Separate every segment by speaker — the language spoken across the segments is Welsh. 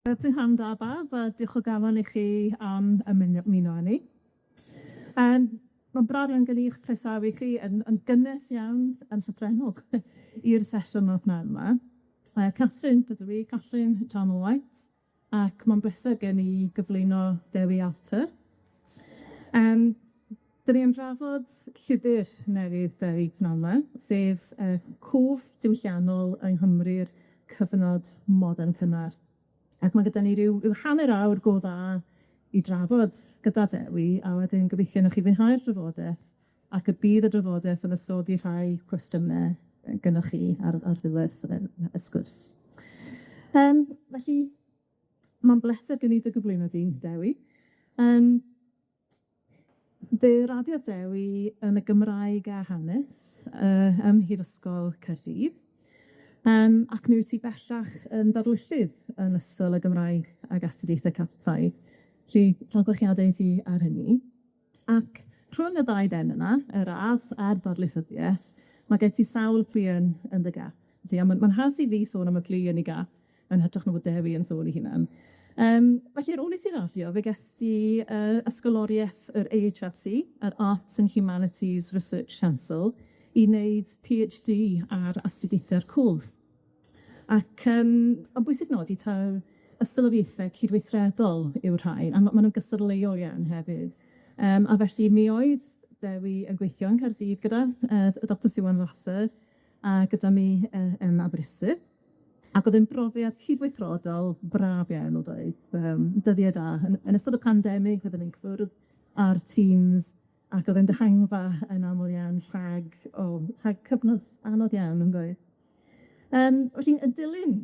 Speaker 1: Prynhawn da bawb, a diolch o galon i chi am ymuno â ni. Ma'n braf iawn gen i 'ych croesawu chi yn gynnes iawn, yn llythrennol, i'r sesiwn yma pnawn 'ma. Catrin ydw i, Catrin Charnel-White, ac ma'n bleser gen i gyflwyno Dewi Alter. 'Dan ni am drafod llyfyr newydd Dewi pnawn 'ma, sef Cof Diwylliannol yng Nghymru'r cyfnod modern cynnar. Ac ma' gyda ni ryw hanner awr go dda i drafod gyda Dewi, a wedyn gobeithio newch chi fwynhau'r drafodaeth, ac y bydd y drafodaeth yn ysgogi rhai cwestiyne gynnoch chi ar ddiwedd y sgwrs. Felly, ma'n bleser gen i dy gyflwyno di, Dewi. Fe raddiodd Dewi yn y Gymraeg a Hanes ym Mhrifysgol Caerdydd. Ac mi wyt ti bellach yn ddarlithydd yn Ysgol y Gymraeg ag Astudiaethe Celtaidd. Felly, llongyfarchiadau i ti ar hynny. Ac rhwng y ddau ben yna, y radd a'r ddarlithyddiaeth, ma' gen ti sawl pluen yn dy gap. Felly, a ma'n haws i fi sôn am y plu yn 'i gap yn hytrach na bod Dewi yn sôn 'i hunan. Felly, ar ôl i ti raddio, fe ges di ysgoloriaeth yr AHRC, yr Arts and Humanities Research Council, i wneud PhD ar astudiaethau'r cof. Ac ma'n bwysig nodi taw ysgoloriaethau cydweithredol yw'r rhain, a ma' nhw'n gystadleuol iawn hefyd. A felly mi oedd Dewi yn gweithio yn Caerdydd gyda Doctor Siwan Prosser a gyda mi yn Aberystwyth. Ac o'dd e'n brofiad cydweithredol braf iawn o dweud, dyddiau da. Yn ystod y pandemig, oedden ni'n cwrdd ar Teams, ac o'dd e'n dihangfa yn aml iawn rhag cyfnod anodd iawn, yndoedd? Felly, yn dilyn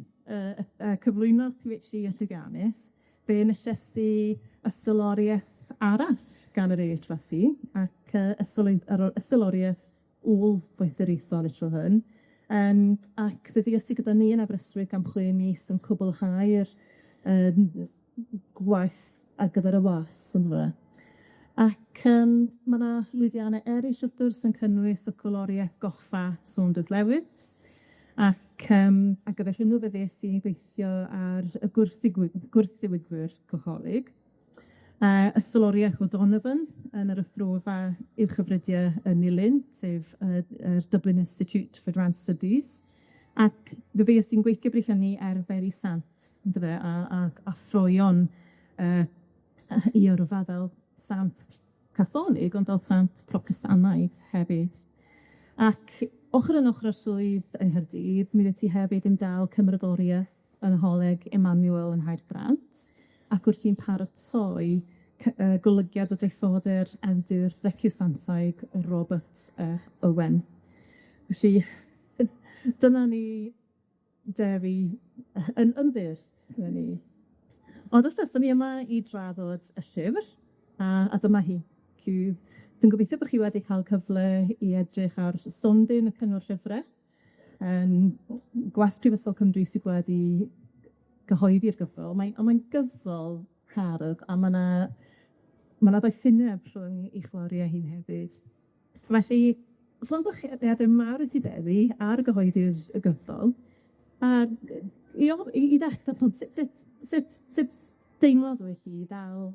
Speaker 1: cyflwyno'r PhD yn llwyddiannus, fe enilles i ysgoloriaeth arall gan yr AHRC, ac ysgoloriaeth ôl-ddoethuriaethol y tro hwn. Ac fe fues i gyda ni yn Aberystwyth am 6 mis yn cwblhau'r gwaith ar gyfer y was yndyfe. Ac ma' 'na lwyddianne eryll wrth gwrs yn cynnwys ysgoloriaeth goffa Saunders Lewis, ac ar gyfer hwnnw fe fues i'n gweithio ar y gwrthddiwygwyr Catholig. Ysgoloriaeth O'Donovan yn yr Athrofa Uwchofrydiau yn Nulyn, sef yr Dublin Institute for Advanced Studies, ac fe fues i'n gweithio bryd hynny ar Dewi Sant, yndyfe, a throeon i yrfa fel sant Catholig, ond fel sant Protestannaidd hefyd. Ac ochr yn ochr â'r swydd yng Nghaerdydd, mi wyt ti hefyd yn dal cymrodoriaeth yng Ngholeg Emmanuel yng Nghaergrawnt, ac wrthi'n paratoi golygiad o Draethoder awdur Becio-Santaidd Robert Owen. Felly, dyna ni, Dewi, yn fyr, dyna ni. Ond wrth gwrs, 'dan ni yma i drafod y llyfr, a dyma hi. Felly, dwi'n gobeithio bo' chi wedi cael cyfle i edrych ar stondin y Cyngor Llyfre Gwasg Prifysgol Cymru sydd wedi gyhoeddi'r gyfrol. Ond mae'n gyfrol hardd, a ma' 'na ddoethineb rhwng 'i chloriau hi hefyd. Felly, llongyfarchiadau mawr i ti, Dewi, ar gyhoeddi'r y gyfrol. A i ddechrau, sut deimlad oedd hi i ddal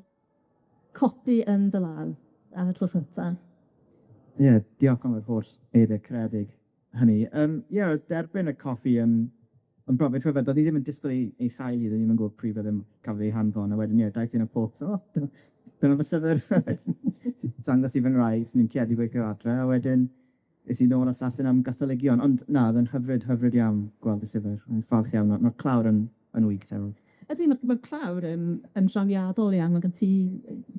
Speaker 1: copi yn dy law am y tro cynta?
Speaker 2: Ie, diolch am yr holl eirie caredig hynny. Ie, o'dd derbyn y coffi yn brofiad rhyfedd, o'dd i ddim yn disgwyl ei chael hi, do'n i ddim yn gwbod pryd o'dd e'n cafodd ei hanfon, a wedyn ie, daeth hi'n y post, o, dyna fy llyfr. Dangos i fy ngwraig, sy'n tueddu i weithio adre, a wedyn es i nôl Assassin am Gatholigion, ond na, o'dd e'n hyfryd, hyfryd iawn gweld y llyfr, o'n falch iawn, ma'r clawr yn wych hefyd.
Speaker 1: Ydy, ma'r clawr yn drawiadol iawn, ma' gen ti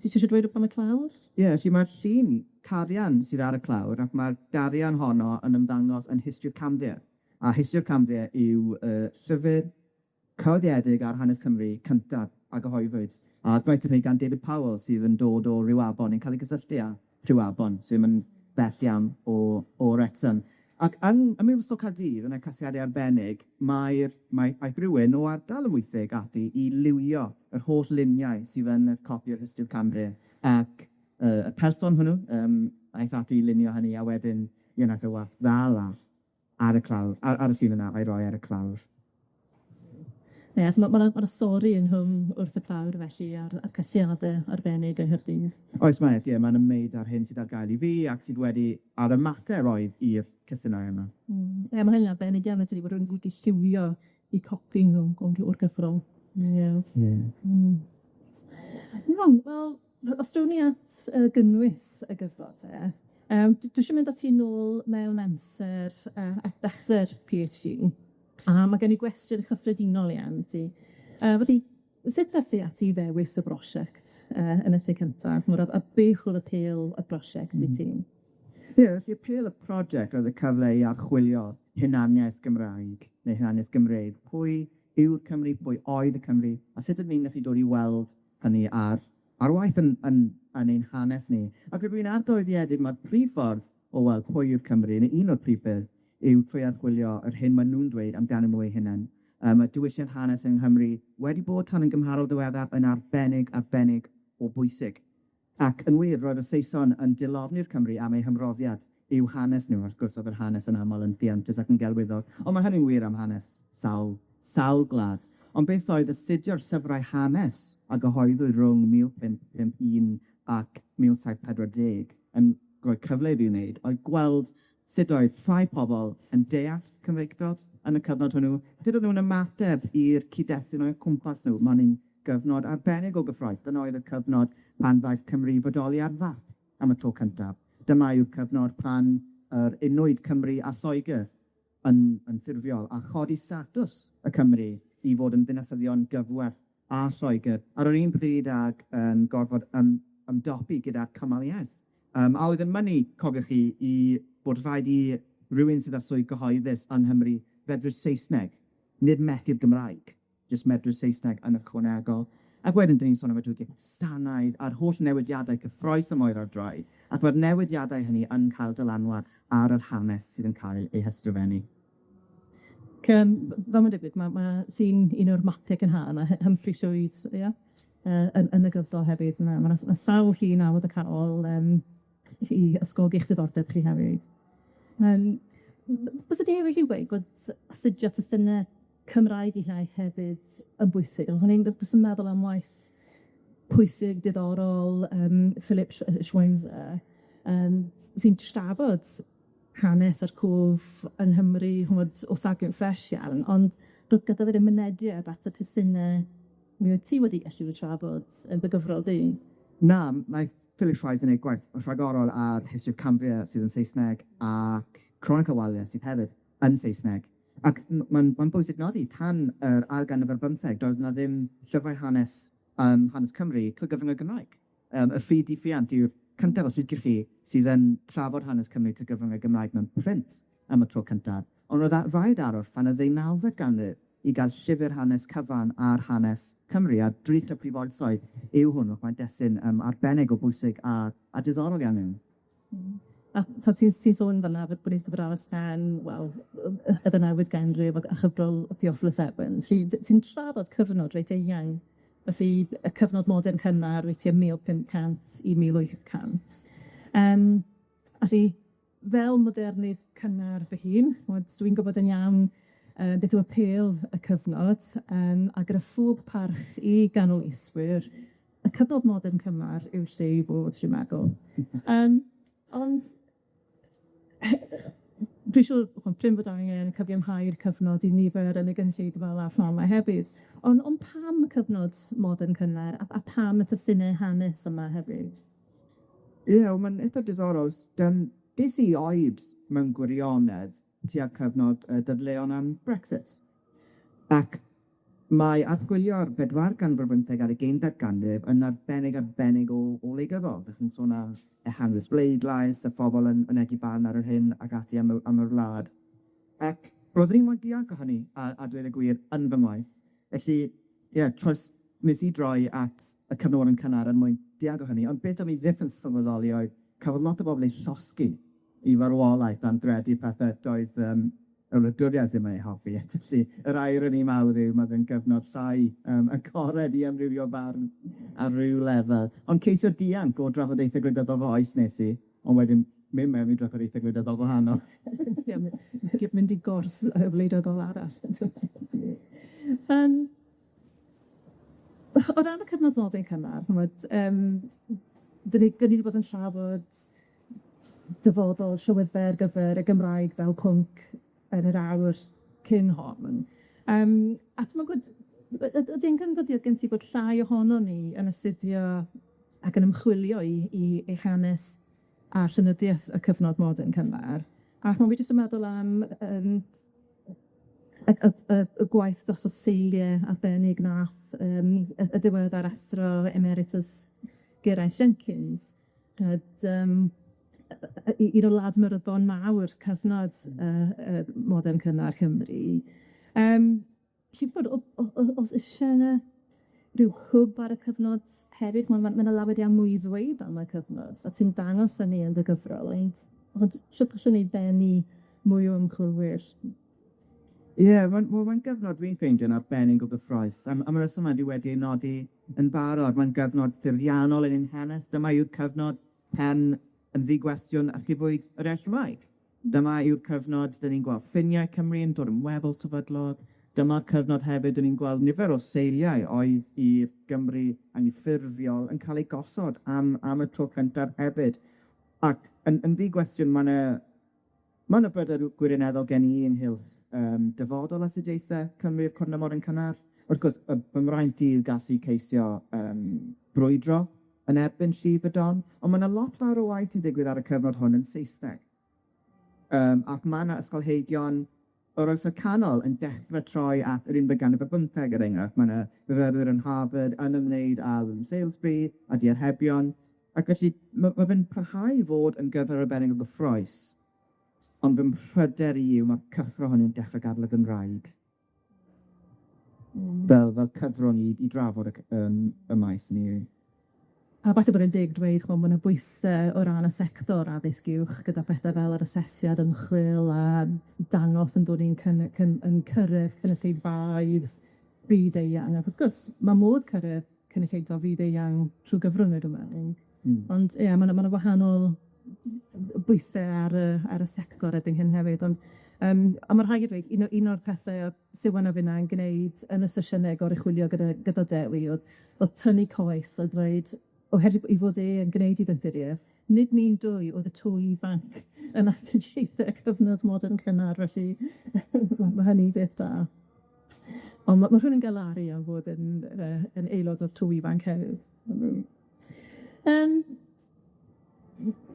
Speaker 1: isio dweud wrth am y clawr?
Speaker 2: Ie, felly ma'r llun carian sydd ar y clawr, ac ma'r garian honno yn ymddangos yn History of Cambria, a History of Cambria yw llyfr cyhoeddiedig ar hanes Cymru cyntaf a gyhoeddwyd, a gwnaeth hynny gan David Powell, sydd yn dod o Riwabon, yn cael ei gysylltu â Rhiwabon, sydd yn bell iawn o Wrecsam. Ac ym Mhrifysgol Caerdydd, yn y casgliadau arbennig, mae aeth rywun o ardal y Wytheg ati i liwio yr holl luniau sydd yn y copi o'r History of Cambria, ac y person hwnnw aeth ati i lunio hynny, a wedyn ie, nath y wasg ddal ar y clawr, ar y llun yna a'i roi ar y clawr.
Speaker 1: Ie, so ma' ma' 'na ma' 'na stori ynghlwm wrth y clawr felly a'r a'r casgliade arbennig yng Nghaerdydd.
Speaker 2: Oes mae, ie, mae'n ymwneud â'r hyn sydd ar gael i fi ac sydd wedi, a'r ymateb oedd i'r cwestiynau yma.
Speaker 1: Ie, ma' hynny'n arbennig iawn yntydi, bod rywun wedi lliwio 'u copi nw o'r gyfrol. Ie.
Speaker 2: Ie.
Speaker 1: Iawn, wel, os down ni at gynnwys y gyfrol te, dwi isio mynd â ti nôl mewn amser at ddechre'r Pee Haitch Dee, a ma' gen i gwestiwn cyffredinol iawn i ti. Felly, sut ddath ti ati i ddewis y brosiect yn y lle cynta, ch'mod a beth o'dd apêl y brosiect i ti?
Speaker 2: Ie, felly apêl y project oedd y cyfle i archwilio hunaniaeth Gymraeg neu hunaniaeth Gymreig. Pwy yw'r Cymry, pwy oedd y Cymry, a sut ydyn ni'n gallu dod i weld hynny ar waith yn yn yn ein hanes ni. Ac rydw i'n argyhoeddedig mai'r prif ffordd o weld pwy yw'r Cymry, neu un o'r prif ffyrdd, yw trwy archwilio yr hyn maen nhw'n dweud amdanyn nhw eu hunain. Mae diwylliant hanes yng Nghymru wedi bod tan yn gymharol ddiweddar yn arbennig, arbennig o bwysig. Ac yn wir, roedd y Saeson yn dilorni'r Cymry am eu hymroddiad i'w hanes nhw, wrth gwrs oedd yr hanes yn aml yn ddiantus ac yn gelwyddog, ond mae hynny'n wir am hanes sawl, sawl gwlad. Ond beth oedd astudio'r llyfrau hanes a gyhoeddwyd rhwng 1551 ac 1740 yn rhoi cyfle i fi wneud, oedd gweld sut oedd rhai pobl yn deall Cymreictod yn y cyfnod hwnnw, sut oedden nhw'n ymateb i'r cyd-destun o'u cwmpas nhw. Mae'n un gyfnod arbennig o gyffrous. Dyna oedd y cyfnod pan ddaeth Cymru i fodoli ar fap am y tro cyntaf. Dyma yw'r cyfnod pan yr unwyd Cymru a Lloegr yn yn ffurfiol a chodi statws y Cymry i fod yn ddinasyddion gyfwerth â Lloegr, ar yr un pryd ag yn gorfod ymdopi gyda cymaliaeth. A oedd yn mynnu, cofiwch chi, i bod rhaid i rywun sydd â swydd gyhoeddus yng Nghymru fedru Saesneg, nid methu'r Gymraeg, jyst medru Saesneg yn ychwanegol. Ac wedyn, 'dan ni'n sôn am y diwygiad Sasanaidd a'r holl newidiadau cyffrous yma oedd ar draed, ac ma'r newidiadau hynny yn cael dylanwad ar yr hanes sydd yn cael ei hysgrifennu.
Speaker 1: Ac fel ma'n digwydd, ma' ma' llun un o'r mapie cynhara 'ma, Humphrey Llwyd, ia? Yn y gyfrol hefyd, ma' 'na sawl llun arwyddocaol i ysgogi'ch diddordeb chi hefyd. Byse ti hefyd yn gweud bod astudio testune Cymraeg eu hiaith hefyd yn bwysig, ond o'n i'n jyst yn meddwl am waith pwysig, diddorol Philipp Schweinzer sy'n trafod hanes a'r cof yng Nghymru, ch'mod, o safbwynt ffres iawn, ond do'dd gyda fe ddim mynediad at y testune mi wyt ti wedi gallu trafod yn dy gyfrol di.
Speaker 2: Na, mae Philip Schweizer yn neud gwaith rhagorol ar History of Cambria sydd yn Saesneg ac Chronicle Walia sydd hefyd yn Saesneg. Ac ma'n ma'n bwysig nodi, tan yr ail ganrif ar bymtheg, doedd 'na ddim llyfrau hanes hanes Cymru trwy gyfrwng y Gymraeg. Y Ffydd Diffuant yw'r cyntaf, os liciwch chi, sydd yn trafod hanes Cymru trwy gyfrwng y Gymraeg mewn print am y tro cyntaf. Ond roedd rhaid aros tan y ddeunawfed ganrif i gael llyfr hanes cyfan ar hanes Cymru, a Drych y Prif Oesoedd yw hwnnw, ac mae'n destun arbennig o bwysig a diddorol iawn iawn.
Speaker 1: A t'od ti'n ti'n sôn fanna bod ni 'di bod aros tan, wel, y ddeunawfed ganrif a chyfrol Theophilus Evans, felly ti'n trafod cyfnod reit eang, felly y cyfnod modern cynnar, wyt ti tua 1500 i 1800. Felly, fel modernydd cynnar fy hun, ch'mod, dwi'n gwbod yn iawn beth yw apêl y cyfnod, a gyda phob parch i ganoloeswyr, y cyfnod modern cynnar yw'r lle i fod, dwi'n meddwl. Ond dwi'n siŵr, ch'mod, prin bod angen cyfiawnhau'r cyfnod i nifer yn y gynulleidfa fel pnawn 'ma hefyd. Ond pam y cyfnod modern cynnar a pam y testune hanes yma hefyd?
Speaker 2: Ie, wel ma'n eitha diddorol, ges i oed mewn gwirionedd tua'r cyfnod dadleuon am Brexit. Ac mae archwilio'r bedwar ganrif ar bymtheg a'r ugeinfed ganrif yn arbennig arbennig o wleidyddol. Dach chi'n sôn am ehangus bleidlais, y phobol yn mynegi barn ar yr hyn ac ati am y wlad. Ac roeddwn i'n moyn dianc o hynny, a dweud y gwir, yn fy ngwaith. Felly, ie, nes i droi at y cyfnod yn cynnar er mwyn dianc o hynny, ond beth o'n i fyth yn sylweddoli oedd cafodd lot o bobl eu llosgi i farwolaeth am gredu pethe doedd y wladwriaeth ddim yn eu hoffi. Felly, yr irony mawr yw ma' fe'n gyfnod llai agored i amrywio barn ar ryw lefel. Ond ceisio dianc o drafodaethau gwleidyddol fy oes nes i, ond wedyn mynd mewn i drafodaethau gwleidyddol gwahanol.
Speaker 1: Ie, mynd i gors wleidyddol arall. O ran y cyfnod modern cynnar, ch'mod yym 'dan ni 'di bod yn trafod dyfodol llywydde ar gyfer y Gymraeg fel pwnc yn yr awr cyn hon. Yym a ti'm yn gwd- ydy e'n ganfyddiad gen ti bod llai ohonon ni yn astudio ac yn ymchwilio i hanes a llenyddieth y cyfnod modern cynnar, ac ma' fi jyst yn meddwl am yym y gwaith dros y seilie arbennig nath yym y diweddar athro emeritus Geraint Jenkins, ch'mod un o ladmeryddon mawr cyfnod modern cynnar Cymru. Felly bod o's isie 'na ryw hwb ar y cyfnod hefyd, ma' 'na lawer iawn mwy i ddweud am y cyfnod, a ti'n dangos hynny yn dy gyfrol, ond shwt gallwn ni ddenu mwy o ymchwilwyr?
Speaker 2: Ie, ma'n wel mae'n gyfnod dwi'n ffeindio'n arbennig o gyffrous, am y resymau dwi wedi ei nodi yn barod, mae'n gyfnod ffurfiannol yn ein hanes, dyma yw'r cyfnod pen yn ddi-gwestiwn archifwyd yr iaith Gymraeg. Dyma yw'r cyfnod 'dan ni'n gweld ffiniau Cymru yn dod yn weddol sefydlog, dyma'r cyfnod hefyd 'dan ni'n gweld nifer o seiliau oedd i Gymru anffurfiol yn cael eu gosod am y tro cyntaf hefyd, ac yn ddi-gwestiwn ma' 'na ma' 'na bryder gwirioneddol gen i ynghylch dyfodol astudiaethe Cymru o'r cyfnod modern cynnar. Wrth gwrs, fy mraint i yw gallu ceisio brwydro yn erbyn llif y don, ond ma' 'na lot fawr o waith yn digwydd ar y cyfnod hwn yn Saesneg. Ac ma' 'na ysgolheigion o'r Oesau Canol yn dechre troi at yr unfed ganrif ar bymtheg, er enghraifft, ma' 'na myfyrwyr yn Harvard yn ymwneud â William Salesbury a diarhebion, ac felly ma' fe'n parhau i fod yn gyfnod arbennig o gyffrous, ond fy mhryder i yw ma'r cyffro hwnnw'n dechre gad'el y Gymraeg. Fel cyfrwng i drafod y maes ni.
Speaker 1: A falle bod e'n deg dweud, ch'mo', ma' 'na bwyse o ran y sector addysg uwch gyda pethe fel yr asesiad ymchwil a dangos 'yn bod ni'n yn cyrredd cynulleidfaoedd byd-eang, ac wrth gwrs, ma' modd cyrredd cynulleidfa fyd-eang trwy gyfrwng y Gymraeg. Ond ie, ma' 'na wahanol bwyse ar y sector erbyn hyn hefyd, ond a ma' rhaid i dweud, un o'r pethe o'dd Siwan a finna yn gneud yn y sesiyne goruchwylio gyda Dewi o'dd tynnu coes a dweud, oherwydd 'i fod e yn gneud 'i ddoethurieth, nid ni'n dwy o'dd y to ifanc yn astudiaethe cyfnod modern cynnar, felly ma' hynny'n beth da. On' ma' rhywun yn galaru am fod yn aelod o'r to ifanc hefyd.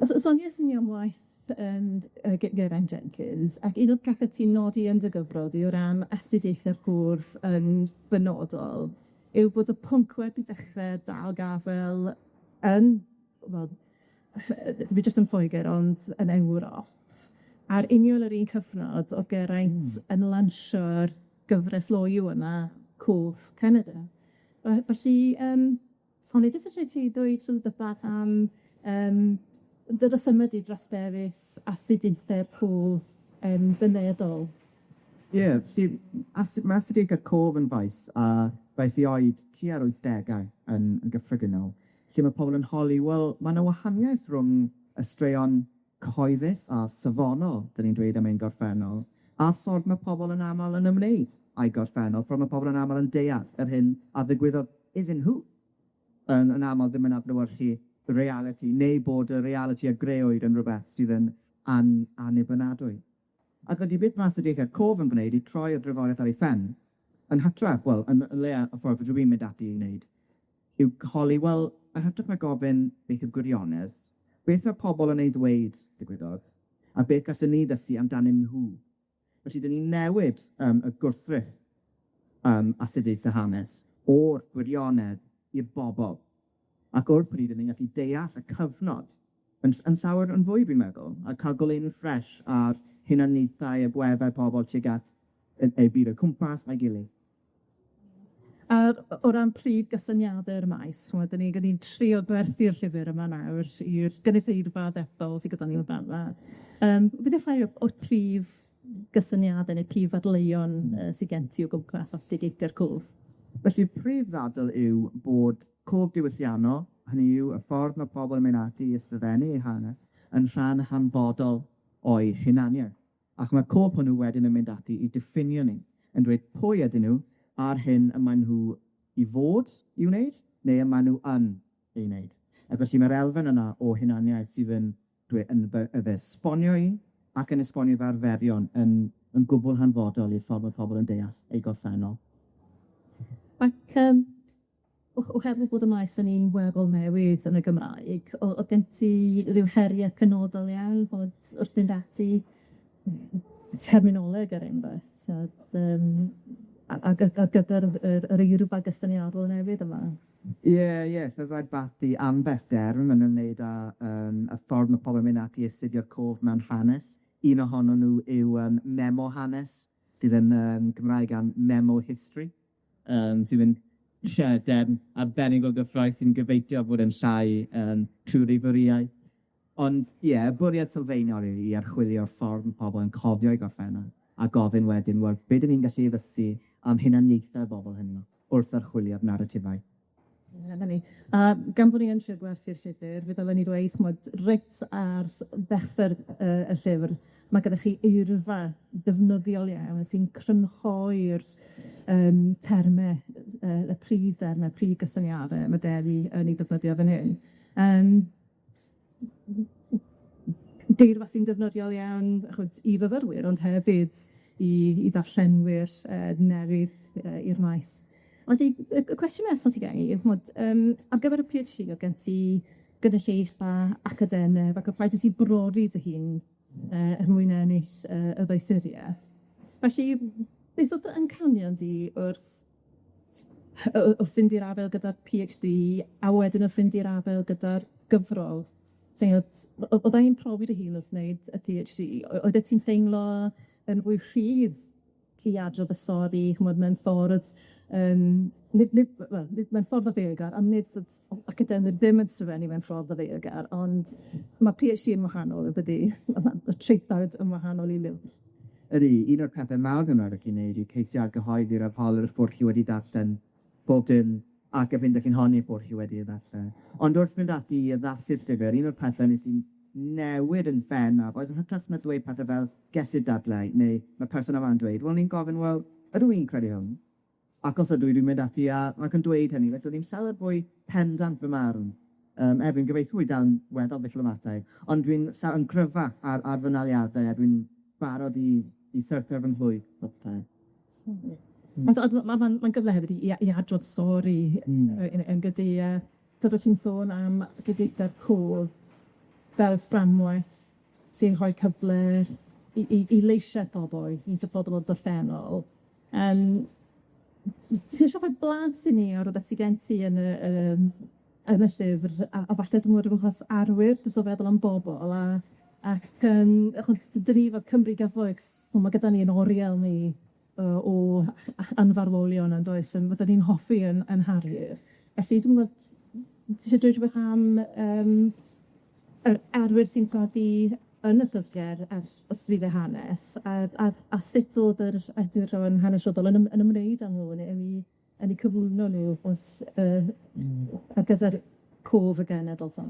Speaker 1: Sonies i am waith Geraint Jenkins, ac un o'r pethe ti'n nodi yn dy gyfrol di o ran astudiaethe'r gof yn benodol, yw bod y pwnc wedi dechre dal gafel yn, wel, fi jyst yn Lloegr, ond yn Ewrop, a'r union yr un cyfnod o'dd Geraint yn lansio'r gyfres loyw yna, Cof Canada. Felly, Sori, jyst isie ti dweud rhywbeth bach am dy resyme di dros ddewis astudiaethe cof dynedol.
Speaker 2: Ie, ma' astudiaethe cof yn faes a ddaeth i oed tua'r wythdegau yn gyffredinol, lle ma' pobol yn holi, wel, ma' 'na wahaniaeth rhwng y straeon cyhoeddus a safonol, 'dan ni'n dweud am ein gorffennol, a ffordd ma' pobol yn amal yn ymwneud â'u gorffennol, ffordd ma' pobol yn amal yn deall yr hyn a ddigwyddodd iddyn nhw yn amal ddim yn adlewyrchu realiti, neu bod y realiti a grëwyd yn rwbeth sydd yn annibynadwy. Ac ydy beth ma' astudiaethe cof yn gwneud yw troi'r drafodaeth ar ei phen, yn hytrach, wel, yn leia y ffordd rydw i'n mynd ati i wneud, yw holi, wel, yn hytrach na gofyn beth yw'r gwirionedd, beth ma' pobol yn ei ddweud digwyddodd, a beth gallwn ni ddysgu amdanyn nhw. Felly, 'dan ni'n newid y gwrthrych astudiaethe hanes o'r gwirionedd i'r bobol. Ac o'r pryd, 'dan ni'n gallu deall y cyfnod yn llawer yn fwy, dwi'n meddwl, a ca'l goleuni ffres ar hunaniaethau a gweddau pobol tuag at eu byd o'u cwmpas a'i gilydd.
Speaker 1: A o ran prif gysyniade'r maes, ch'mod, 'dan ni'n trio gwerthu'r llyfr yma nawr i'r gynulleidfa ddethol sy gyda ni yn fama. Beth yw rhai o'r prif gysyniade neu prif ddadleuon sy gen ti o gwmpas astudiaethe'r cof?
Speaker 2: Felly, prif ddadl yw bod cof diwylliannol, hynny yw y ffordd ma' pobol yn mynd ati i ysgrifennu eu hanes, yn rhan hanfodol o'i hunaniaeth. Ac ma'r cof hwnnw wedyn yn mynd ati i diffinio ni, yn dweud pwy ydyn nhw a'r hyn y maen nhw i fod i'w wneud, neu y maen nhw yn ei wneud. Ac felly mae'r elfen yna o hunaniaeth sydd yn dwi yn fy yy fy esbonio i ac yn esbonio fy arferion yn yn gwbl hanfodol i'r ffordd ma' pobol yn deall eu gorffennol.
Speaker 1: Ac yym oherwydd bod y maes yn un weddol newydd yn y Gymraeg, o'dd gen ti ryw herie penodol iawn bod wrth fynd ati terminoleg er enghraifft, t'wod ag ar gyfer yr eirfa gysyniadol newydd yma?
Speaker 2: Ie, ie, rhyddhau bathu ambell derm yn ymwneud â y ffordd ma' pobl yn mynd ati i astudio'r cof mewn hanes. Un ohonyn nhw yw memo hanes, sydd yn Gymraeg am memo history, sydd yn share derm arbennig o gyffrous sy'n gobeithio bod yn llai trw'r iaith. Ond ie, y bwriad sylfaenol yw i archwilio'r ffordd ma' pobol yn cofio eu gorffennol, a gofyn wedyn, wel, be' 'dan ni'n gallu ei ddysgu am hunaniaethe bobol hynny wrth archwilio'r naratifau.
Speaker 1: Ie, 'na ni. A gan bo' ni yn trio gwerthu'r llyfr, fe ddylen ni ddweud, ch'mod, reit ar ddechre'r y llyfr, ma' gyda chi eirfa defnyddiol iawn sy'n crynhoi'r terme y prif derme, prif gysyniade ma' Deri yn 'u defnyddio fan hyn. Geirfa sy'n defnyddiol iawn, ch'mod, i fyfyrwyr, ond hefyd i ddarllenwyr newydd i'r maes. Wedi, y cwestiwn nesa sy gen i yw, ch'mod, ar gyfer y Pee Haitch Dee, o'dd gen ti gynulleidfa academaidd ac o'dd rhaid i ti brofi dy hun er mwyn ennill y ddoethurieth. Felly, beth o'dd dy amcanion di wrth fynd i'r afel gyda'r Pee Haitch Dee a wedyn wrth fynd i'r afel gyda'r gyfrol? Ti'n gwbod, o'dd e'n profi dy hun wrth wneud y Pee Haitch Dee? Oeddet ti'n teimlo yn fwy rhydd i adrodd y stori, ch'mod, mewn ffordd nid nid wel, nid mewn ffordd ddiddorol, a nid sort of academydd ddim yn sgrifennu mewn ffordd ddiddorol, ond ma' Pee Haitch Dee yn wahanol yndydi? Ma' traethawd yn wahanol i lyfr.
Speaker 2: Ydi, un o'r pethe mawr hwnna rydych chi'n neud yw ceisio argyhoeddi'r arholwyr bod chi wedi darllen bob dim ac erbyn 'dych chi'n honni bod chi wedi ei ddarllen. Ond wrth fynd ati i addasu'r llyfr, un o'r pethe nes i newid yn bennaf oedd yn hytrach na dweud pethe fel gellir dadlau, neu ma' person yma'n dweud, wel, o'n i'n gofyn, wel, ydw i'n credu hwn? Ac os ydw i, dwi'n mynd ati a ac yn dweud hynny, felly o'n i'n llawer fwy pendant fy marn. Erbyn gobeithio dwi dal yn weddol ddiplomataidd, ond dwi'n yn cryfach ar fy naliadau a dwi'n barod i syrthio ar fy nhlwyth popeth.
Speaker 1: Ond ond ma' ma'n ma'n gyfle hefyd i adrodd stori yn gydi a fyddwch chi'n sôn am astudiaethau'r cof fel fframwaith sy'n rhoi cyfle i leisia' pobol, i bobol o'r gorffennol. Ti isio rhoi blas i ni o rwbeth sy gen ti yn y yn y llyfr, a falle dwi'n mynd o gwmpas arwyr, jyst o feddwl am bobol, a ac achos 'dyn ni fel Cymru gyfoes, so ma' gyda ni 'yn oriel ni o anfarwolion yndoes, a fydden ni'n hoffi yn Harrier. Felly dwi'n gwbod, ti isie dweud rhywbeth am yr arwyr sy'n codi yn y llyfrgell ers ysgrifau hanes, a sut o'dd yr awduron hanesyddol yn ymwneud â nhw yn 'u cyflwyno nhw wrth ar gyfer cof y genedl so.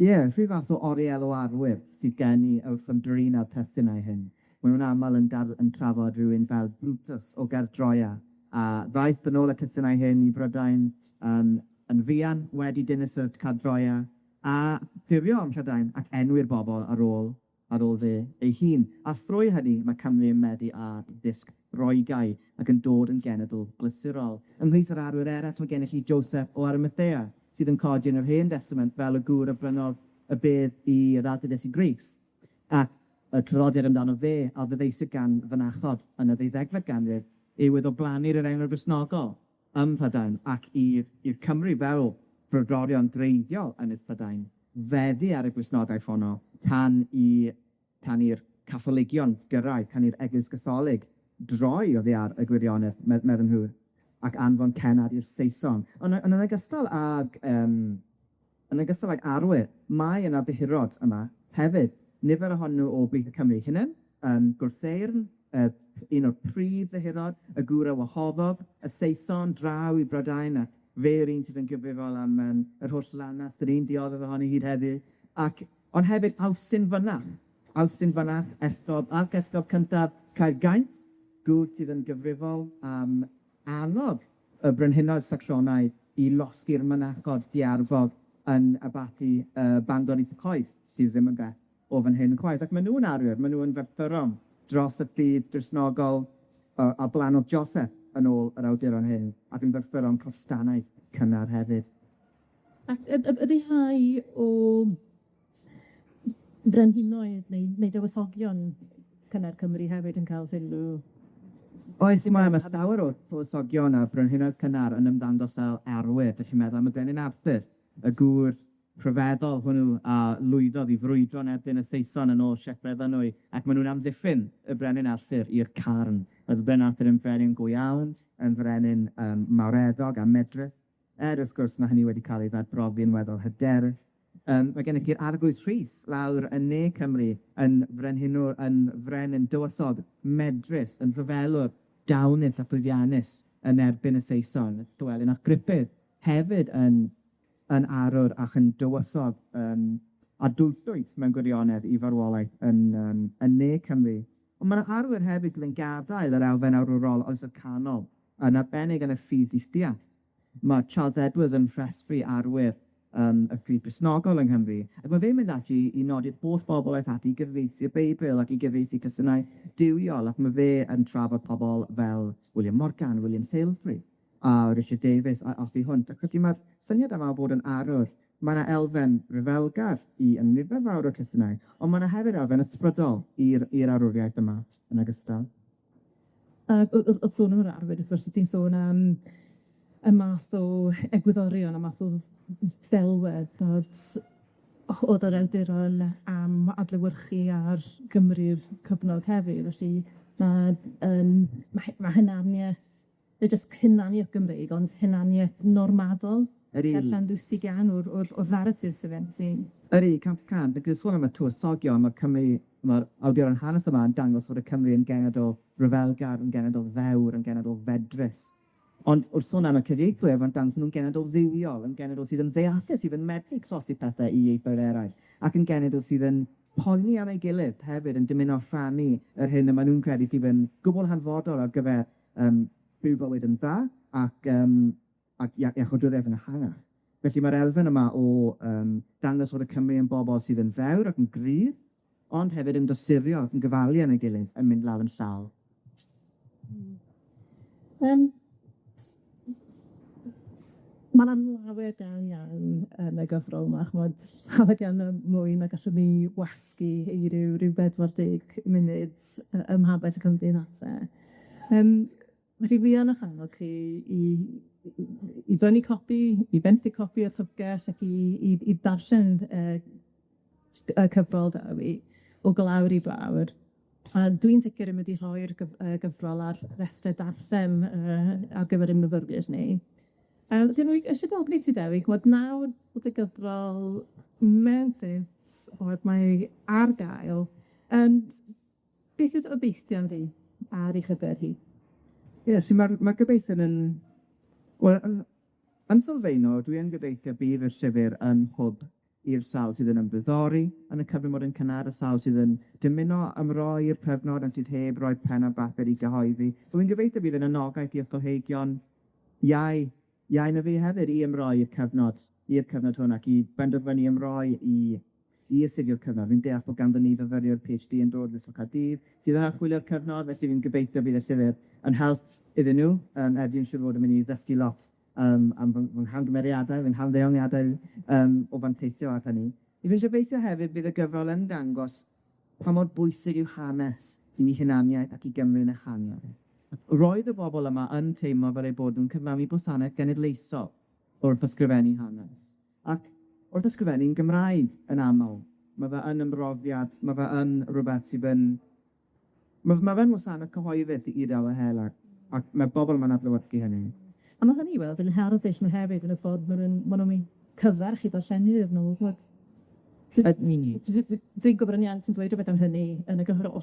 Speaker 2: Ie, rhyw fath o oriel o arwyr sydd gen i wrth ymdrin â'r testunau hyn. Ma' nw'n amal yn yn trafod rywun fel Brutus o Gaerdroea, a ddaeth yn ôl y testunau hyn i Brydain yn fuan wedi dinistr Caerdroea, a ffurfio ym Mhrydain ac enwi'r bobol ar ôl fe ei hun. A thrwy hynny, ma' Cymru yn meddu ar ddisg Roegaidd ac yn dod yn genedl glasurol. Ymhlith yr arwyr eraill, ma' gennych chi Joseph o Arimathea, sydd yn codi yn yr Hen Destament fel y gŵr a brynodd y bedd i yr Iesu Grist, ac y traddodiad amdano fe a ddyfeisiwyd gan fynachod yn y ddeuddegfed ganrif yw iddo blannu'r yr enw Gristnogol ym Mhrydain ac i'r Cymry fel brodorion dreiddiol yn y Prydain feddu ar y Gristnogaeth honno tan i tan i'r Catholigion gyrraedd, tan i'r Eglwys Gatholig droi oddi ar y gwirionedd, medden nhw, ac anfon cennad i'r Saeson. On' yn ogystal ag yn ogystal ag arwyr, mae yna dihirod yma hefyd, nifer ohonyn nhw o blith y Cymry eu hunain, Gwrtheyrn, un o'r prif ddihirod, y gŵr a wahoddodd y Saeson draw i Brydain, a fe yw'r un sydd yn gyfrifol am yr holl lanast 'dan ni'n dioddef ohoni hyd heddiw, ac ond hefyd Awstin Fynach, Awstin Fynach, esgob, archesgob cyntaf Caergaint, gŵr sydd yn gyfrifol am annog y brenhinoedd Sacsonaidd i losgi'r mynachod diarfog yn abaty yy Bangor Itha Coed, sydd ddim yn bell o fan hyn chwaith, ac ma' nw'n arwyr, ma' nw yn ferthyron dros y ffydd Gristnogol yy a Blanod Joseph yn ôl yr awduron hyn, ac yn ferthyron Prostanaidd cynnar hefyd.
Speaker 1: Ac ydy rhai o brenhinoedd neu neu dywysogion cynnar Cymru hefyd yn cael sylw?
Speaker 2: Oes, ma' 'na llawer o tywysogion a brenhinoedd cynnar yn ymddangos fel arwyr, 'dach chi'n meddwl am y Brenin Arthur, y gŵr rhyfeddol hwnnw a lwyddodd i frwydro yn erbyn y Saeson yn ôl Sieffre Fynwy, ac ma' nw'n amddiffyn y Brenin Arthur i'r carn. Oedd y Brenin Arthur yn frenin go iawn, yn frenin yym mawreddog a medrus, er wrth gwrs ma' hynny wedi ca'l ei ddadbrofi'n weddol hyderus. Yym ma' gennych chi'r Arglwydd Rhys lawr yn ne Cymru yn frenhinwr yn frenin dywysog medrus, yn rhyfelwr dawnus a llwyddiannus yn erbyn y Saeson, Llywelyn ap Gruffudd hefyd yn yn arwr ac yn dywysog yym a dwyllwyd mewn gwirionedd i farwolaeth yn yym yn ne Cymru. On' ma' 'na arwyr hefyd yn gadael yr elfen arwrol oesoedd canol, yn arbennig yn y ffydd Eifftaidd. Ma' Charles Edwards yn rhestru arwyr yym y prif Gristnogol yng Nghymru, ac ma' fe'n mynd ati i nodi'r holl bobl aeth ati i gyfieithu'r Beibl ac i gyfieithu testunau duwiol, ac ma' fe yn trafod pobl fel William Morgan, William Salesbury, a Richard Davies a a thu hwnt. Ac felly ma'r syniad yma o fod yn arwr, ma' 'na elfen ryfelgar i yn nifer fawr o'r testunau, ond ma' 'na hefyd elfen ysbrydol i'r i'r arwriaeth yma yn ogystal.
Speaker 1: A o'dd sôn am yr arwyr, wrth gwrs, ti'n sôn am y math o egwyddorion, y math o delwedd o'dd yr awduron am adlewyrchu ar Gymru'r cyfnod hefyd, felly ma' yym ma' hunaniaeth, nid jyst hunaniaeth Gymreig, ond hunaniaeth normadol.
Speaker 2: Ydi.
Speaker 1: Elfen bwysig iawn o'r o'r o'r naratif sy gen ti.
Speaker 2: Ydi, 100%, ac yn sôn am y tywysogion, ma' Cymru, ma'r awduron hanes yma yn dangos fod y Cymru yn genedl ryfelgar, yn genedl ddewr, yn genedl fedrus. Ond wrth sôn am y cyfieithwyr, ma'n dangos nhw'n genedl dduwiol, yn genedl sydd yn ddeallus, sydd yn medru trosi pethe i ieithoedd eraill, ac yn genedl sydd yn poeni am ei gilydd hefyd, yn dymuno rhannu yr hyn y maen nhw'n credu sydd yn gwbl hanfodol ar gyfer yym byw bywyd yn dda ac yym ac iachawdwriaeth yn ehangach. Felly ma'r elfen yma o yym dangos fod y Cymry yn bobl sydd yn ddewr ac yn gryf, ond hefyd yn dosturiol ac yn gofalu am ei gilydd, yn mynd law yn llaw.
Speaker 1: Ma' 'na lawer da iawn yn y gyfrol 'ma, ch'mod llawer iawn yy mwy na gallwn ni wasgu i ryw ryw 40 munud ym mhabell y cymdeithase. Felly fi yn 'ych annog chi i i brynu copi, i benthyg copi o'r llyfrgell ac i i i darllen y y cyfrol Dewi o glawr i glawr. A dwi'n sicir yn mynd i rhoi'r gyfrol ar restr darllen yy ar gyfer ein myfyrwyr ni. Wedyn rwy isie gofyn i ti Dewi, ch'mod nawr bod y gyfrol mewn print, ch'mod mae ar gael, beth yw dy obeithion di ar ei chyfer hi?
Speaker 2: Ie, so ma'r ma' gobeithion yn wel yn yn sylfaenol, dwi yn gobeithio bydd y llyfr yn hwb i'r sawl sydd yn ymddiddori yn y cyfnod yn cynnar, y sawl sydd yn dymuno ymroi i'r cyfnod ond sydd heb roi pen ar bapur i gyhoeddi. Rwy'n gobeithio bydd yn anogaeth i ysgolheigion iau, iau na fi hefyd i ymroi i'r cyfnod, i'r cyfnod hwn ac i benderfynu ymroi i i astudio'r cyfnod. Fi'n deall bod ganddon ni fyfyriwr PhD yn dod o Caerdydd sydd yn archwilio'r cyfnod, felly fi'n gobeithio bydd y llyfr yn help iddyn nhw, yym er fi'n siŵr fod yn mynd i ddysgu lot yym am fy nghamgymeriadau, fy nghamddeoliadau yym o fanteisio ar hynny. Fi'n gobeithio hefyd bydd y gyfrol yn dangos pa mor bwysig yw hanes i ni hunaniaeth ac i Gymru'n ehangach. Roedd y bobl yma yn teimlo fel eu bod nhw'n cyflawni gwasanaeth genedlaethol wrth ysgrifennu hanes, ac wrth ysgrifennu'n Gymraeg yn aml. Ma' fe yn ymroddiad, ma' fe yn rwbeth sydd yn ma' fe'n wasanaeth cyhoeddus i Dawel Hela, ac ma'r bobl yma'n adlewyrchu hynny.
Speaker 1: A ma' hynny i weld yn herddill nhw hefyd yn y ffordd ma' nw'n ma' nw'n cyfarch i ddarllenwyr nhw, ch'mod. Dwi'n gwybod yn iawn ti'n dweud rhywbeth am hynny yn y gyfrol.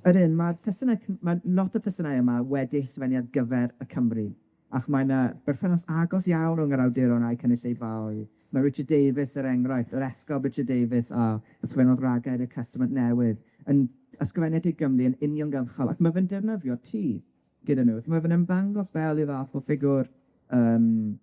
Speaker 2: Ydyn, ma'r testunau ma' lot o'r testunau yma wedi eu sgwennu ar gyfer y Cymry, ac mae 'na berthynas agos iawn rhwng yr awduron a'u cynulleidfaoedd. Ma' Richard Davies, er enghraifft, yr esgob Richard Davies a ysgrifennodd ragair y Testament Newydd, yn ysgrifennu i Gymru yn uniongyrchol, ac ma' fe'n defnyddio ti gyda nhw, ma' fe'n ymddangos fel ryw fath o ffigwr yym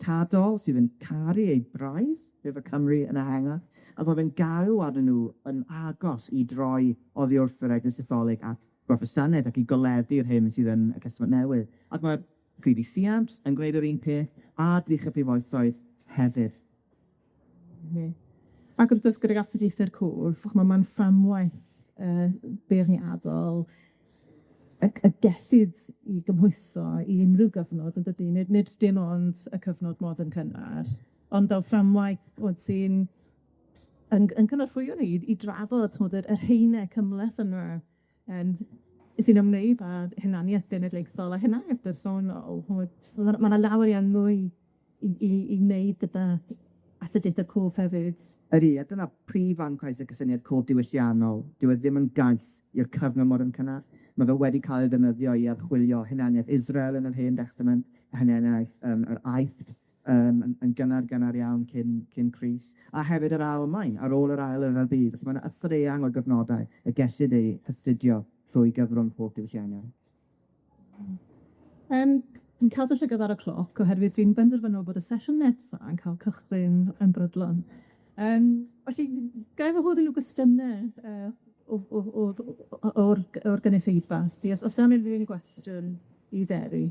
Speaker 2: tadol sydd yn caru ei braidd efo Cymru yn ehangach, a bo' fe'n galw arnyn nw yn agos i droi oddi wrth yr Eglwys Gatholig at Brotestannedd ac i goleddu'r hyn sydd yn y Testament Newydd. Ac ma' Pridi Siamps yn gweud yr un peth, a Drych y Prif Oesoedd hefyd.
Speaker 1: Ac wrth gwrs gydag astudiaethe'r cof, ch'mo' ma'n fframwaith yy beirniadol y y gellid 'i gymhwyso i unryw gyfnod yndydi? Nid nid dim ond y cyfnod modern cynnar, ond fel fframwaith ch'mod sy'n yn yn cynorthwyo ni i drafod ch'mod yr yr haene cymleth yna yym sy'n ymwneud â hunaniaeth genedlaethol a hunaniaeth bersonol, ch'mod, so ma' 'na ma' 'na lawer iawn mwy i i i wneud gyda astudiaethe cof hefyd.
Speaker 2: Ydi, a dyna prif fancais y cysyniad cof diwylliannol, dyw e ddim yn gaeth i'r cyfnod modern cynnar, ma' fe wedi cael ei ddefnyddio i archwilio hunaniaeth Israel yn yr Hen Destament, hunaniaeth yym yr Aifft yym yn yn gynnar, gynnar iawn cyn cyn Crist, a hefyd yr Almaen ar ôl yr Ail Ryfel Byd. Felly ma' 'na ystod eang o gyfnodau y gellid eu hastudio trwy gyfrwng cof diwylliannol.
Speaker 1: Yym, fi'n cadw llygad ar y cloc oherwydd fi'n benderfynol bod y sesiwn nesa yn cael cychwyn yn brydlon. Yym, felly, ga i wahodd unrhyw gwestiyne yy o o o o o'r o'r gynulleidfa? Os o's am unrhyw un gwestiwn i Deri?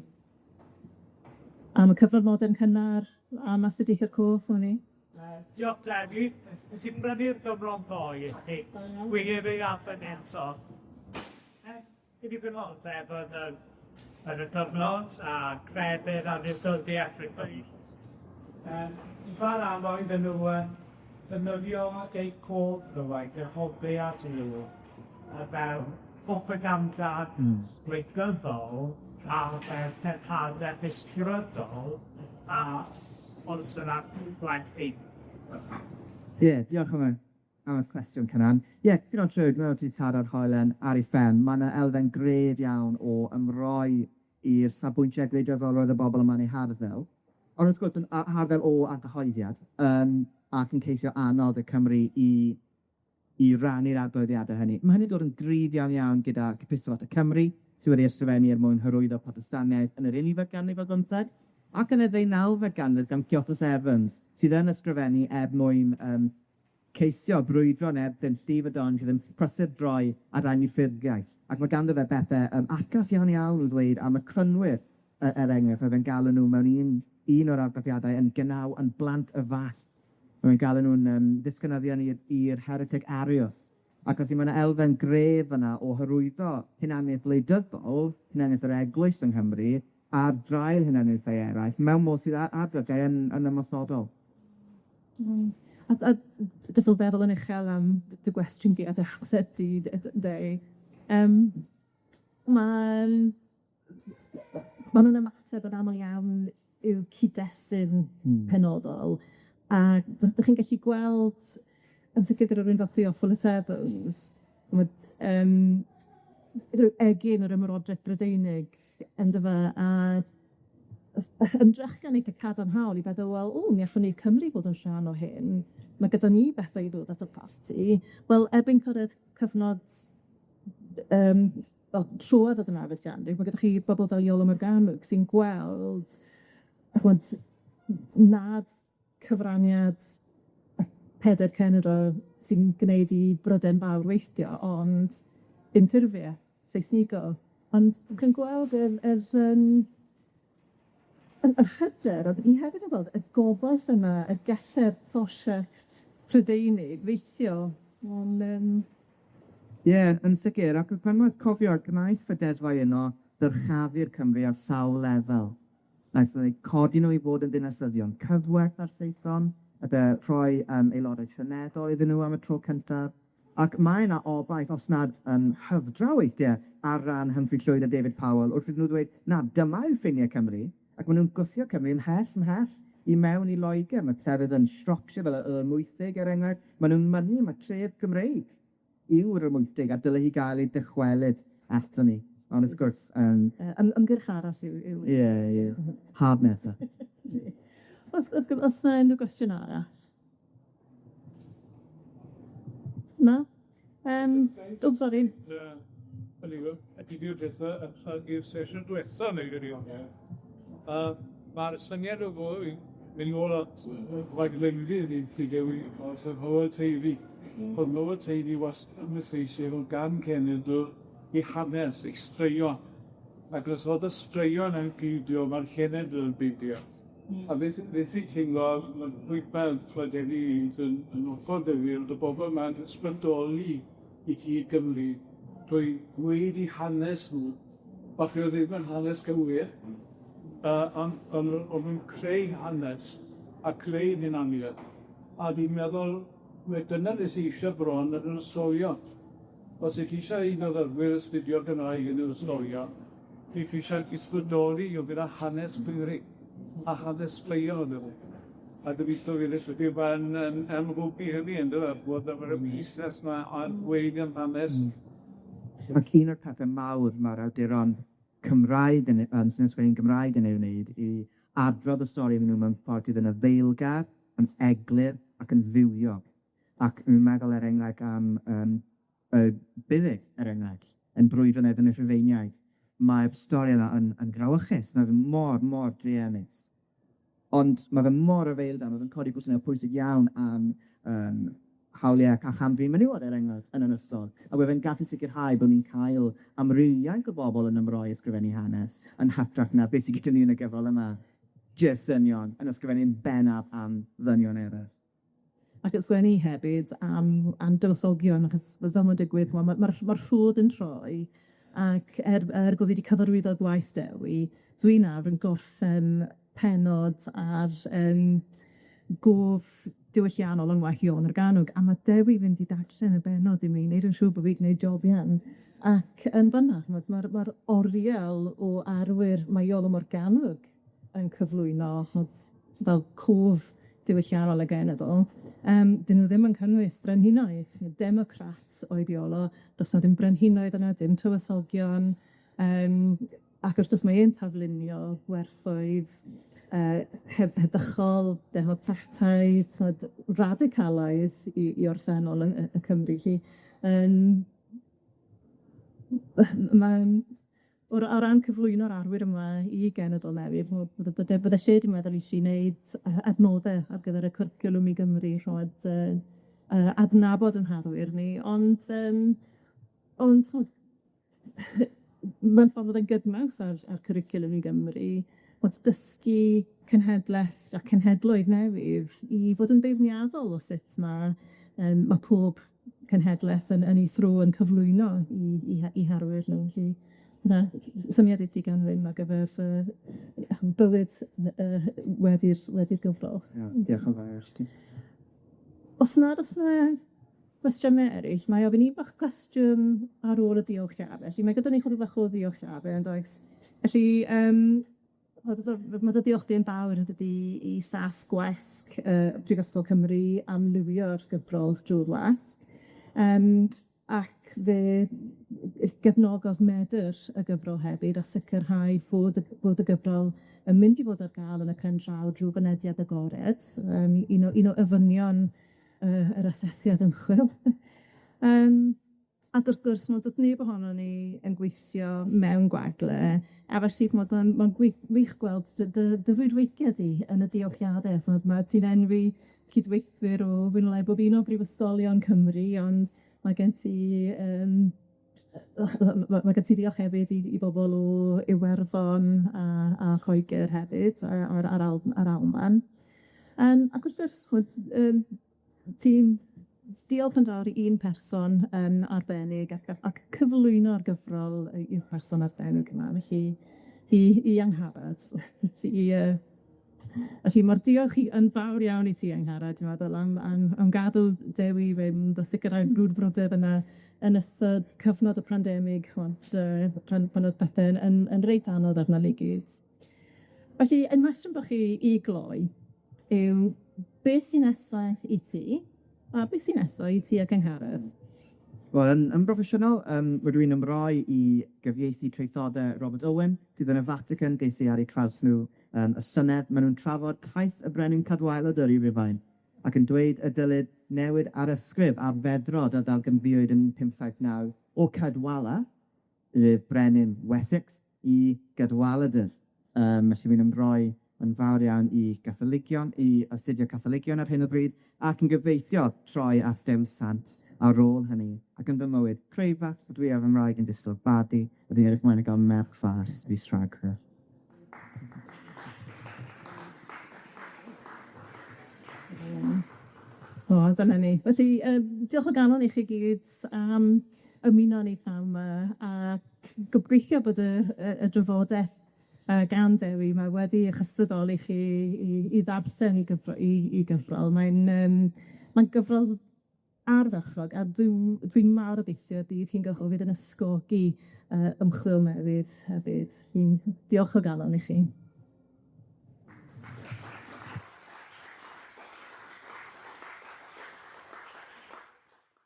Speaker 1: Am y cyfnod modern cynnar, am astudiaethe cof, o'n i.
Speaker 3: Diolch Dewi. Nes i brynu'r gyfrol ddoe i chi. Wi heb ei orffen eto. Fi 'di diddordeb yn y yn y gyfnod a crefydd a anwybyddiaeth Rufeinig. Yym i ba raddau oedden nhw yn defnyddio eu cof Rhyfain, eu hoddiad nhw yy fel propaganda gwleidyddol a fel cenhadaeth ysbrydol a oes yna gwerthu.
Speaker 2: Ie, diolch yn fawr am y cwestiwn, Cynan. Ie, digon true, dwi'n meddwl ti 'di taro'r hoelen ar ei phen. Ma' 'na elfen gref iawn o ymroi i'r safbwyntiau gwleidyddol roedd y bobl yma'n eu harddel, ond wrth gwrs yn harddel o argyhoeddiad, yym ac yn ceisio annog y Cymry i i rannu'r argyhoeddiade hynny. Ma' hynny'n dod yn gryf iawn iawn gyda Epistol at y Cymry, sy wedi ysgrifennu er mwyn hyrwyddo Protestaniaeth yn yr unfed ganrif ar bymtheg, ac yn y ddeunawfed ganrif gan Theophilus Evans, sydd yn ysgrifennu er mwyn yym ceisio brwydro yn erbyn llif y don sydd yn prysur droi at anghydffurfiaeth, ac ma' ganddo fe bethe yym agos iawn iawn i'w ddweud am y Crynwyr, yy er enghraifft, oedd e'n galw nw mewn un un o'r argraffiadau yn genau yn blant y fall. Mae'n galw nhw'n yym ddisgynyddion i'r i'r heretic Arius, ac felly ma' 'na elfen gref yna o hyrwyddo hunaniaeth wleidyddol, hunaniaeth yr Eglwys yng Nghymru, ar draul hunaniaethau eraill, mewn modd sydd ar adegau yn yn ymosodol.
Speaker 1: A a jyst o feddwl yn uchel am dy gwestiwn di a dy ateb di Deri, yym ma'n ma' nw'n ymateb yn amal iawn i'w cyd-destun penodol, a 'dych chi'n gallu gweld yn sicir gyda rywun fel Theophilus Evans, ch'mod yym ryw egin yr Ymerodraeth Brydeinig ynddo fe, a ymdrechion eitha cadarnhaol i feddwl, wel, ww, mi allwn ni Cymru fod yn rhan o hyn, ma' gyda ni bethe i ddod at y parti. Wel, erbyn cyrraedd cyfnod yym fel trwad y ddeunawfed ganrif, ma' gyda chi bobl fel Iolo Morganwg sy'n gweld, ch'mod, nad cyfraniad y pedair cenedl sy'n gwneud i Bryden fawr weithio, ond unffurfiaeth Seisnigol. Ond chi'n gweld yr yr yym yr yr hyder, ond ni hefyd yn gweld y gobaith yma y gelle'r prosiect Prydeinig weithio, ond yym
Speaker 2: Ie, yn sicir, ac pan ma' cofio gwnaeth y deddfau yno ddyrchafu'r Cymry ar sawl lefel. Wnaethon ni codi nhw i fod yn ddinasyddion cyfwerth â'r Saeson, a de rhoi yym aelodau seneddol iddyn nhw am y tro cyntaf, ac mae yna obaith, os nad yn hyfdra weithie, ar ran Humphrey Llwyd a David Powell, wrth iddyn nhw ddweud, na, dyma yw ffiniau Cymru, ac ma' nhw'n gwthio Cymru ymhell, ymhell i mewn i Loegr. Ma' llefydd yn Shropshire, fel y Yr Wythig, er enghraifft, ma' nhw'n mynnu ma' tref Gymreig yw'r Amwythig, a dyle hi gael ei dychwelyd aton ni. Ond wrth gwrs, yym...
Speaker 1: Ymgyrch arall yw yw...
Speaker 2: Ie, ie. Haf nesa.
Speaker 1: Os os o's 'na unryw gwestiwn arall? Na? Yym, o sori.
Speaker 4: Hynny yw, ydi di'r petha i'r sesiwn dwetha neu gwirionedd. Ma'r syniad o fwy mynd nôl at rhagflengydd i Dewi os oedd Hywel Teifi. O'dd Hywel Teifi wastad yn pwysleisio fod gan cenedl 'i hanes, ei straeon, ac os o'dd y straeon yn peidio, ma'r cenedl yn peidio. A beth beth fi'n teimlo, ma' pwypel Dewi yn yn hollol gywir, o'dd y bobol 'ma'n ysbrydoli i gyd Gymru drwy gweud 'u hanes nw, falle o'dd ddim yn hanes gywir, yy ond on' o'n nw'n creu hanes a creu hunaniaeth, a dwi'n meddwl, we- dyna be' sy isio bron yn yr ysgolion. Os 'ych chi isio i myfyrwyr astudio'r Gymraeg yn yr ysgolion, chi isio ysbrydoli nw gyda hanes Cymru a hanes straeon ynddo fo. A gobeithio fydd y llyfr yma'n yn yn hwb i hynny yndyfe, bod y busnes 'ma ar gweud am hanes.
Speaker 2: Ac un o'r pethe mawr ma'r awduron Cymraeg yn ei- yn sy'n ysgrifennu'n Gymraeg yn ei wneud yw adrodd y stori nhw mewn ffordd sydd yn afaelgar, yn eglur ac yn fywiog. Ac dwi'n meddwl er enghraifft am yym y Buddug, er enghraifft, yn brwydro yn erbyn y Rhufeiniaid. Mae'r stori yna yn yn frawychus, ma' fe mor, mor druenus. Ond ma' fe mor afaelgar, ma' fe'n codi cwestiynau pwysig iawn am yym hawliau a cham-drin menywod, er enghraifft, yn yr ysgol. A we' fe'n gallu sicrhau bo' ni'n cael amrywiaeth o bobol yn ymroi i ysgrifennu hanes, yn hytrach na beth sy gyda ni yn y gyfrol yma, jyst dynion yn ysgrifennu'n bennaf am ddynion eraill.
Speaker 1: Ac yn sgwennu hefyd am am dywysogion, achos fel ma'n digwydd, ma' ma'r ma'r rhod yn troi, ac er er bo' fi 'di cyfarwyddo gwaith Dewi, dwi nawr yn gorffen pennod ar yym gof diwylliannol yng ngwaith Iôn Morgannwg, a ma' Dewi fynd i darllen y bennod i mi, wneud yn siŵr bo' fi 'di gwneud job iawn. Ac yn fanna, ch'mod, ma'r ma'r oriel o arwyr mae Iolo Morgannwg yn cyflwyno, ch'mod, fel cof diwylliannol y genedl, yym 'dyn nw ddim yn cynnwys brenhinoedd, democrats oedd Iolo, do's 'na ddim brenhinoedd yna, dim tywysogion, yym ac wrth gwrs mae e'n taflunio gwerthoedd yy heddychol, democrataidd, ch'mod, radicalaidd i i orffennol yng yy Cymru 'lly. Yym ma'n o ran cyflwyno'r arwyr yma i genedl newydd, ch'mo' bydde bydde bydde lle dwi'n meddwl i chi wneud adnodde ar gyfer y cwricwlwm i Gymru, ch'mod yy yy adnabod 'yn harwyr ni, ond yym ond t'mod mewn ffordd o'dd e'n gydnaws â'r â'r cwricwlwm i Gymru, bod dysgu cenhedleth a cenhedloedd newydd i fod yn beirniadol o sut ma' yym ma' pob cenhedleth yn yn 'i thro yn cyflwyno 'i 'i ha- 'i harwyr nw, felly na, syniad i ti gan ddim ar gyfer fy bywyd yy wedi'r wedi'r gyfrol.
Speaker 2: Ia, diolch yn fawr i chdi.
Speaker 1: Os nad o's 'na gwestiyne eryll, wna i ofyn un bach cwestiwn ar ôl y diolchiade. Felly mae gyda ni chydig bach o ddiolchiade yndoes? Felly yym ma' dy diolch di yn fawr yndydi i staff gwesg yy Prifysgol Cymru am lywio'r gyfrol drw'r wasg yym ac fe gefnogodd Medr y gyfrol hefyd a sicrhau fod y bod y gyfrol yn mynd i fod ar ga'l yn y pen draw drw fynediad agored, yym un o un o ofynion yy yr asesiad ymchwil. Yym ac wrth gwrs, ch'mod, do'dd neb ohonon ni yn gweithio mewn gwagle, a felly, ch'mod, ma'n ma'n gwych gweld dy dy dy rwydweithie di yn y diolchiade, ch'mod, ma' ti'n enwi cydweithwyr o fwy ne' lai bob un o brifysgolion Cymru, ond ma' gen ti yym ma' gen ti ddiolch hefyd i i bobol o Iwerddon a a Lloegyr hefyd, a a'r a'r Al- a'r Alban. Yym ac wrth gwrs, ch'mod, yym ti'n diolch yn fawr i un person yn arbennig ac ac cyflwyno'r gyfrol i'r person arbennig yma, felly i i Angharad, ti yy felly ma'r diolch i yn fawr iawn i ti Angharad, dwi'n meddwl, am am am gadw Dewi fynd a sicrhau'r brwdfrydedd yna yn ystod cyfnod y pandemig, ch'mod yy pan pan o'dd pethe'n yn yn reit anodd arnon ni gyd. Felly, 'yn nghwestiwn bach i i gloi yw beth sy nesa i ti, a beth sy nesa i ti ac Angharad?
Speaker 2: Wel, yn yn broffesiynol, yym rydw i'n ymroi i gyfieithu traethodau Robert Owen, sydd yn y Vatican, ges i ar eu traws nhw yym y llynedd. Ma' nw'n trafod taith y Brenin Cadwaladr i Rufain, ac yn dweud y dylid newid arysgrif ar feddrod a ddarganfuwyd yn 579 o Cadwala, y brenin Wessex, i Gadwaladr. Yym felly fi'n ymroi yn fawr iawn i Gatholigion, i astudio Catholigion ar hyn o bryd, ac yn gobeithio troi at Dewi Sant ar ôl hynny, ac yn fy mywyd preifat, dwi a fy ngwraig yn disgwyl babi, a dwi'n edrych ymlaen i ga'l merch fas fis Rhagfyr.
Speaker 1: O, dyna ni. Felly, diolch o galon i chi gyd am ymuno â ni pnawn 'ma, a gobeithio bod y y y drafodeth gan Dewi, mae wedi eich ysbrydoli chi i i ddarllen 'i gyfro- 'i 'i gyfrol. Mae'n yym mae'n gyfrol ardderchog, a dwi'n dwi'n mawr obeithio bydd hi'n gyfrol fydd yn ysgogi ymchwil newydd hefyd. Fi'n diolch o galon i chi.